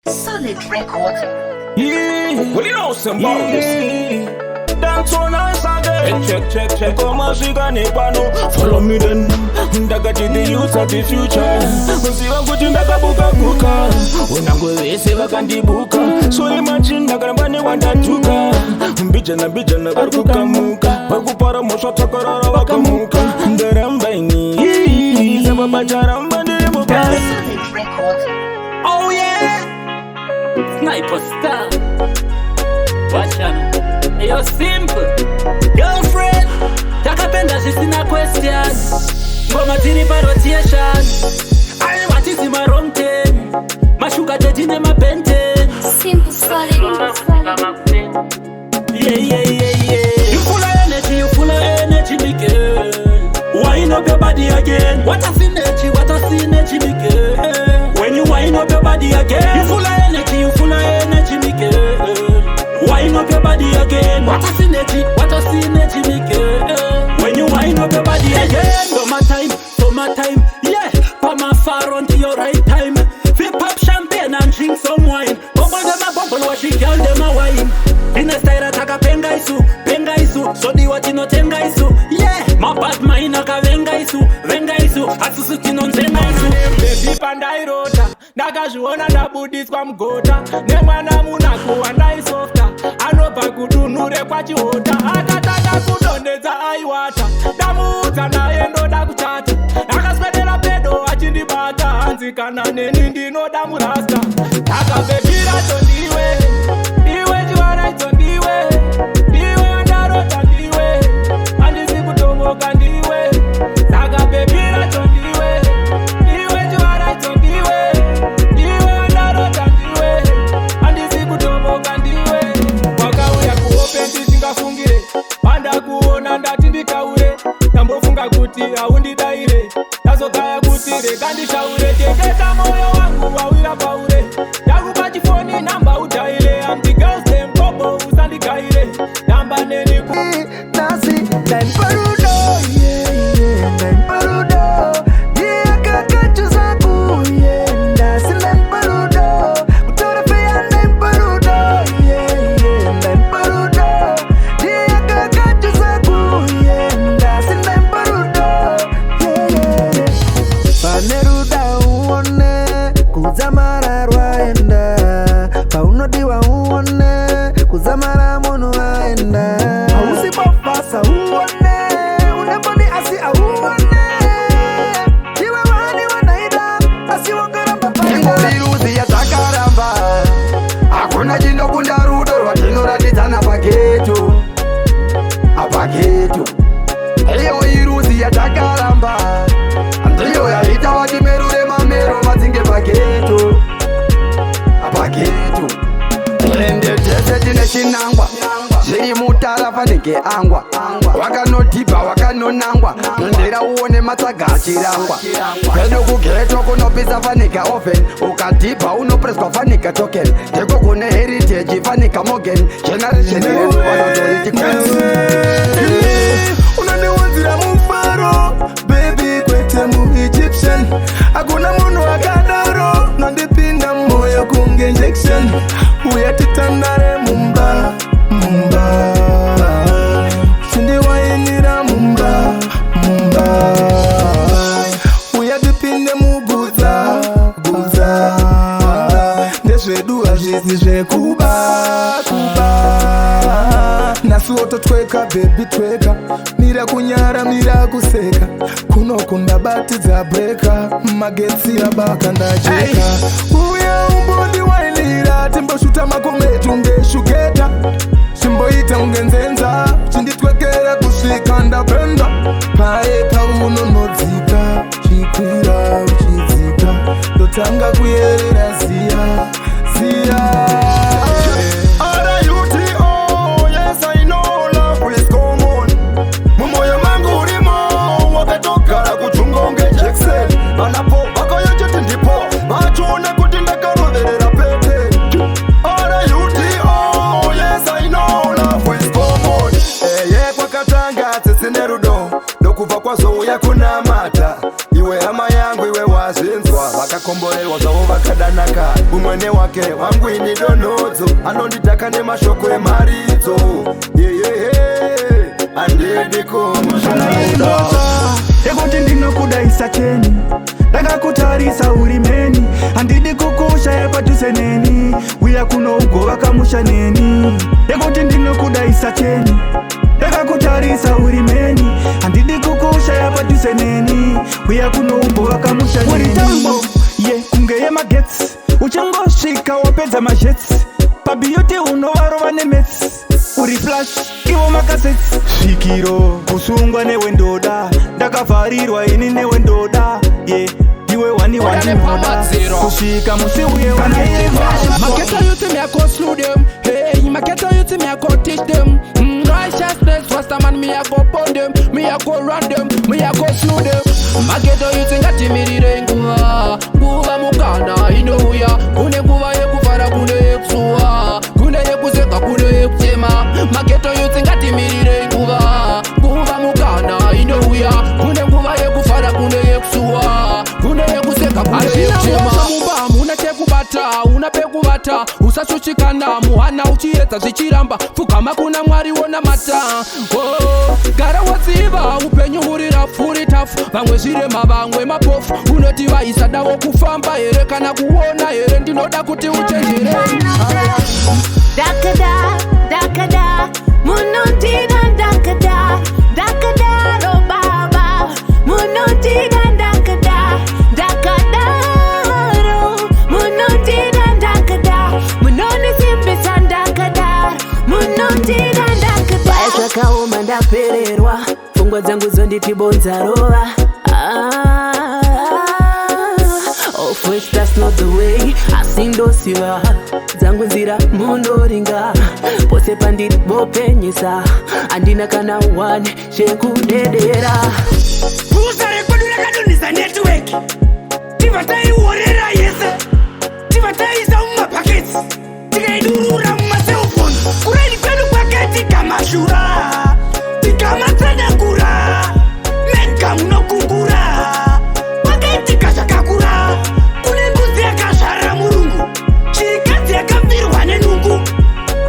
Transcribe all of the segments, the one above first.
Solid Records. Yeah. Well, you know some about this. Yeah. Dance so nice again. Check, check, check. Koma svika nepano. Follow me then. Ndakati the youth of the future. Ziva kuti ndakabuka guka. Unangwe vese vakandibuka. So imagine ndakaramba newandatuka. Mbijana mbijana vari kukamuka. Vari kupara mhosva takarara vakamuka. Ndaramba ini. Sababa charamba ndiri mubasa. Solid Records. Oh yeah! Sniper star. Watch out. Yo simple. Girlfriend. Takapenda zvisina question. Ngoma tiri pa rotation. Aiwa tisi ma wrong turn. Mashuka teti nemabenten. Simple solid. Yeah. You full of energy, you full of energy, me girl. Wind up your body again. What a synergy, me girl. When you wind up your body again. You full of energy, you full of energy, me girl. Wind up your body again. What a synergy, me girl. When you wind up your body again. Summertime, summertime, yeah. Pamafaro your right time. We pop champagne and drink some wine. Bubble them a bubble, wash it, girl them a wine. Ine style takapenga isu, penga isu, sodiwa tinotenga isu, yeah. Mabad mind akavenga isu, venga isu, asusu tinonzenga isu. Baby, pandairota ndakazviona ndabudiswa mugota nemwana munaku wandaisofta anobva kudunhu rekwaChihota. Akatanga kudonhedza aiwata, ndamuudza naye ndoda kuchata. Akaswedera pedo achindibata, hanzi kana neni ndinoda murasta. Ndakabhebhira ndiwe, iwe chivaraidzo, ndiwe, ndiwe andarota, ndiwe handisi kutomoka, ndiwe. Saka bhebhira ndiwe, iwe chivaraidzo, ndiwe, ndiwe andarota, ndiwe handisi kutomoka, ndiwe. Wakauya kuhope ndisingafungire, pandakuona ndati ndikaure. Ndambofunga kuti haundidaire, ndazogaya kuti rega ndishaure. Chengeta moyo wangu wawira paure, ndakupa chifoni namba udaire. Am the girls dem bobo, usandigaire namba neni ku Nasi ndaiparudo, yeah, ndaiparudo, ndiyakakachuza kuyenda sindaiparudo kutora feya ndaiparudo, yeah, ndaiparudo, ndiyakakachuza kuyenda sindaiparudo, yeah. Pane ruda uone kudzamara rwaenda, paunodiwa uone kudzamara munhu aenda. Hausi bofasa uone unemboni asi auone iwe wani wanaida asi wakaramba paida. Ingoriruzi yatakaramba, hakuna chinokunda rudo rwatinoratidzana paghetto, apaghetto. Iyo iruzi yatakaramba ndiyo yaita vatimerure mamero madzinge paghetto, apaghetto. Ende tese tine chinangwa zviri mutara fanike angwa wakanodhibha wakanonangwa ndera uone matsaga achirangwa. Kwedu kughetto kunopisa fanika oven, ukadhibha unopreswa fanika token. Ndiko kune heritage fanika Morgan generation yedu vanotoriti. Unondiwanzira mufaro baby, kwete muEgyptian, hakuna munhu akadaro. Nondipinda moyo kunge injection. Uya titandare mumba, mumba, chindiwainira mumba, mumba. Uya tipinde mugudza gudza, ndezvedu hazvisi zvekuba kuba. Nhasi wototweka baby, tweka, mira kunyara, mira kuseka. Kunokunda batidza breaker, magetsi abaka ndacheka. Uya umbondiwainira, timboshuta makometu ngeshugeta, chimboita unge nzenza, chinditwekera kusvika ndapenda. Paye paunonodzika, chikwira uchidzika, ndotanga kuyerera ziya ziya. R-U-T-O, yes I know love is common. Mumoyo mangu urimo, wakatogara kuchunga unge Jackson. Vanapo vakayo chete ndipo vachiona kuti ndakaroverera pete. R-U-T-O, yes I know love is common. Eye kwakatanga tsitsi nerudo, ndokubva kwazouya kunamata. Iwe hama yangu, iwe wazvinzwa. Vakakomborerwa zvavo vakadanaka, mumwe newake, wangu ini donhodzo. Anonditaka nemashoko emharidzo, yeyehe, handidi kumushaida. Yekuti ndinokudaisa cheni, ndakakutarisa uri meni, handidi kukushaya padhuze neni. Uya kuno ugovaka musha neni. Yekuti ndinokudaisa cheni, ndakakutarisa uri meni, handidi kukushaya padhuze neni. Uya kuno ugovaka musha neni. Uri tambo ye kunge yemagetsi, uchingosvika wapedza mazhetsi. Pabeauty unovarova nemaths, uri flash ivo makasets. Svikiro kusungwa newe ndoda, ndakavharirwa ini newe ndoda ye iwe wani wandinoda kusvika musi uye. Maghetto youth, me a go slew them. Hey, my ghetto youth, me a go teach them. Righteousness was the man, me a go burn them. Me a go run them, me a go slew them. Maghetto youth ngatimirire nguva, nguva mukana inouya. Kune nguva yekufara, kune yekusuwa, kune yekuseka, kune yekuchema. Maghetto youth ngatimirire nguva, nguva mukana inouya. Kune nguva yekufara, kune yekusuwa, kune yekuseka, kune yekuchema. Mumba muna chekubata, una pekuvata, usashushikana muhana uchiedza zvichiramba, pfugama kuna Mwari wonamata. Oh, gara waziva upenyu huri rough, huri tough. Vamwe zvirema, vamwe mapofu. Unoti vaisadawo kufamba here kana kuona here? Ndinoda kuti uchenjere. Ndakada, ndakada, munondida ndakada, ndakadaro baba, munondida ndakada, ndakadaro, munondida ndakada, munondisimbisa ndakada, munondida ndakada. Zvakaoma, ndapererwa, pfungwa dzangu dzonditi bonza rova. Ah, of which that's not the way, asi ndosiva dzangu nzira munoringa pose pandiri bopenyesa, handina kana one chekudedera. Bhusa rekwedu rakadonhesa network, tibva taiorera yese, tibva taiisa mumabhaketsi, tikaidurura mumaselfoni. Kuraini kwedu kwakaitika mashura, tikamatsanangura mega munokungura. Kwakaitika zvakakura, kune mbudzi yakazvara murungu, chirikadzi yakapfirwa nenungu,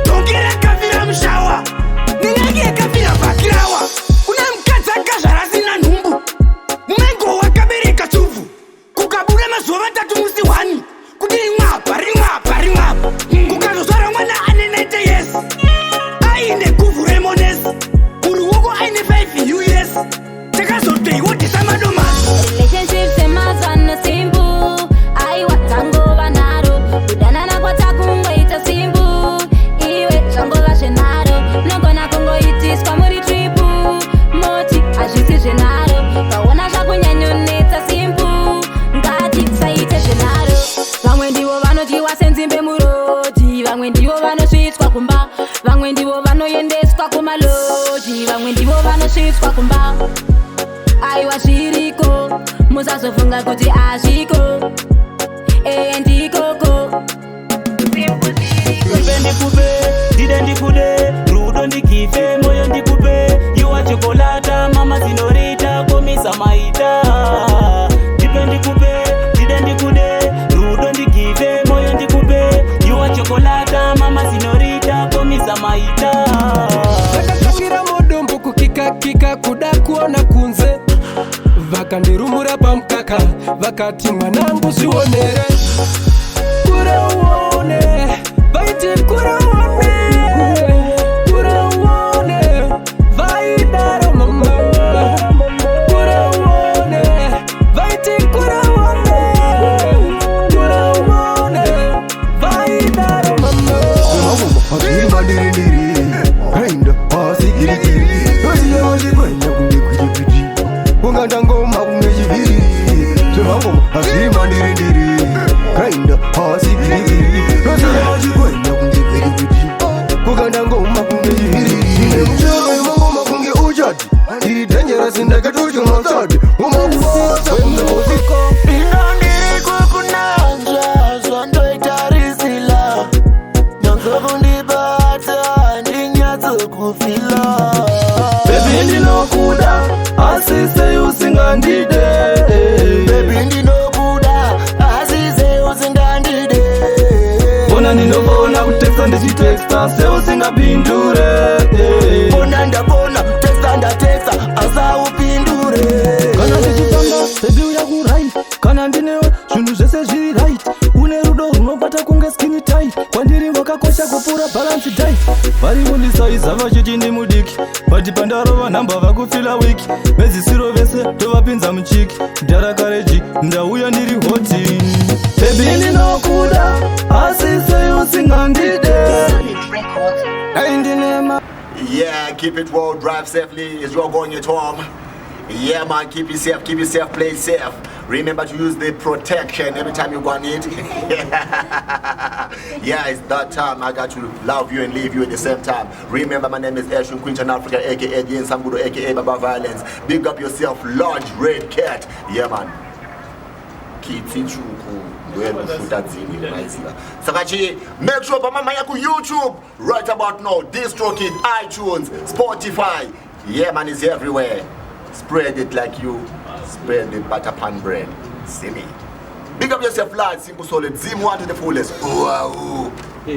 dhongi rakafira mushower, nen'ange yakafira bhakirawa. Kune mukadzi akazvara asina nhumbu, mumengo wakabereka tsubvu, kukabuda mazuva 3 musi 1 kuti rimwe apa, rimwe apa, rimwe apa, kukazozvara mwana ane 90 years aine guvhu remonesi muruoko, aine 5 us. Takazotoiwodhisa madomasi. Relationships emazuva simple, aiwa dzangova nharo. Kudanana kwatakungoita simple, iwe zvangova zvenharo. Munogona kungoitiswa muri trip, moti hazvisi zvenharo. Kaona zvakunyanyonetsa simple, ngatisaite zvenharo. Vamwe ndivo vanodyiwa senzimbe muroad, vamwe ndivo vanosvitswa kumba, vamwe ndivo vanoendeswa kumalodge, vamwe ndivo vanosvitswa kumba. Aiwa zviriko, musazofunga kuti hazviko. Eye ndikoko. Ndipe ndikupe, ndide ndikude, rudo ndigive, moyo ndikupe. You are chocolate, mama señorita, komisa maita. Ndipe ndikupe, ndide ndikude, rudo ndigive, moyo ndikupe. You are chocolate, mama señorita, komisa maita. Ndakatsvakira mudumbu kukikakika kuda kuona kunze, vakandirumura pamukaka, vakati mwanangu zvionere, kura uone. Vaiti kura uone, kura uone, vaidaro mama, kura uone. Vaiti kura uone, kura uone, vaidaro mama. Zviri madirindiri, rainda pasi girigiri, osiyeosikwenya kunge gwitikwiti, kunganda ngoma kunge chivhiri. Zvemangoma hazviri madirindiri, rainda pasi girigiri. Kana ndinofona kutexta, ndichitexta seusingapindure, eh. Fona ndafona, texta ndatexta, asaupindure. Kana ndichifamba, baby, uya kuright. Kana ndinewe, zvinhu zvese zviri right. Une rudo runobata kunge skin tight. Kwandiri wakakosha kupfuura balance diet. Vari kundisaiza vachiti ndi mudiki, but pandarova nhamba vakufila weak. Medzisiro vese tovapinza muchiki. Ndarakareji ndauya ndiri hot. Baby, ndinokuda, asi sei usingandide? Dai ndine ma Yeah, keep it well, drive safely as you're going at home. Yeah, man, keep it safe, play safe. Remember to use the protection every time you go on it. Yeah, it's that time. I got to love you and leave you at the same time. Remember, my name is Ashwin Quinton Africa, aka Dien Samgudo, aka Baba Violence. Big up yourself, large red cat. Yeah, man. Kitsi tsvuku ndoyekufuta dzini, maiziva. Saka chi make sure pamamhanya kuYouTube right about now, DistroKid, iTunes, Spotify. Yeah man, is everywhere. Spread it like you spread the butter pan bread. See me, big up yourself, large, simple, solid, zim one to the fullest. Wow.